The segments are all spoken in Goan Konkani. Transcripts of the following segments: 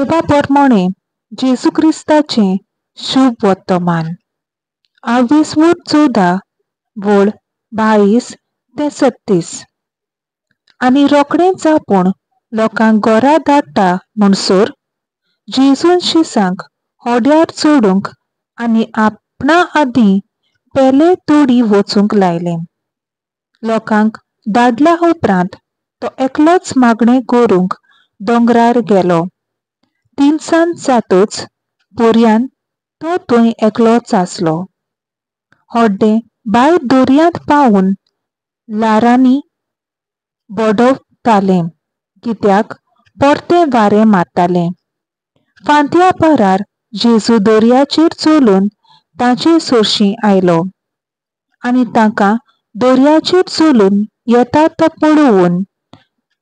देवा परमोणें जेजू क्रिस्ताचें शुभ वर्तमान. आवेसवूर 14 वळ 22 ते 36. आनी रोखडेंच आपूण लोकांक घरा धाडटा म्हणसर जेजून शिसांक होड्यार चडूंक आनी आपणा आदीं पेले तोडी वचूंक लायलें. लोकांक धाडल्या उपरांत तो एकलोच मागणें करूंक दोंगरार गेलो. तिनसांज जातच पर्यान तो थंय एकलोच आसलो. होड्डें भायर दर्यांत पावून ल्हारांनी बडवतालें कित्याक परतें वारें मारतालें. फांत्या पारार जेजू दर्याचेर चलून ताचे सरशीं आयलो आनी तांकां दर्याचेर चलून येता तो पळोवन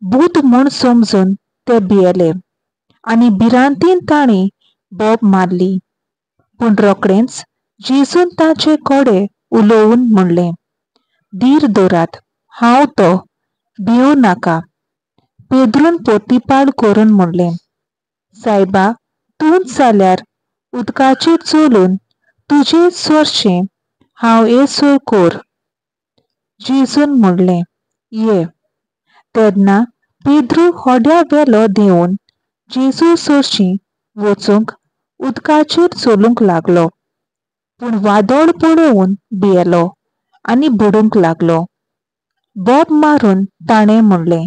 भूत म्हूण समजून ते भियेले आनी भिरांतीन तांणी बोब मारली. पूण रोखडेंच जेजून ताचे कडेन उलोवन म्हणलें, धीर दवरात, हांव तो, भियों नाका. पेद्रून पोतीपाड करून म्हणलें, सायबा, तूंच जाल्यार उदकाचेर चलून तुजे सरशें हांव येसर कर. जेजून म्हणलें, ये. तेन्ना पेद्रू होड्या वेलो देंवून जेजू सरशीं वचूंक उदकाचेर चलूंक लागलो. पूण वादळ पळोवन भियेलो आनी बुडूंक लागलो. बोब मारून ताणें म्हणलें,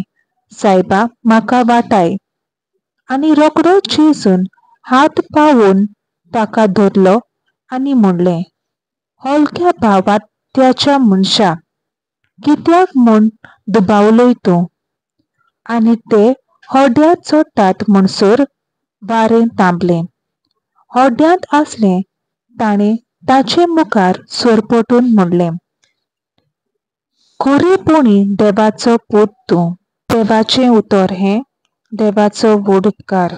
सायबा, म्हाका वाटाय. आनी रोखडोच जेजून हात पावोवन ताका धरलो आनी म्हणलें, हलक्या भावात्याच्या मनशा, कित्याक म्हूण दुबावलोय तूं? आनी ते होड्यांत चडटात म्हणसर वारें थांबलें. होड्यांत आसलें ताणें ताचे मुखार सरपटून म्हणलें, खरेपणी देवाचो पूत तूं. देवाचें उतर हें देवाचो व्हड उपकार.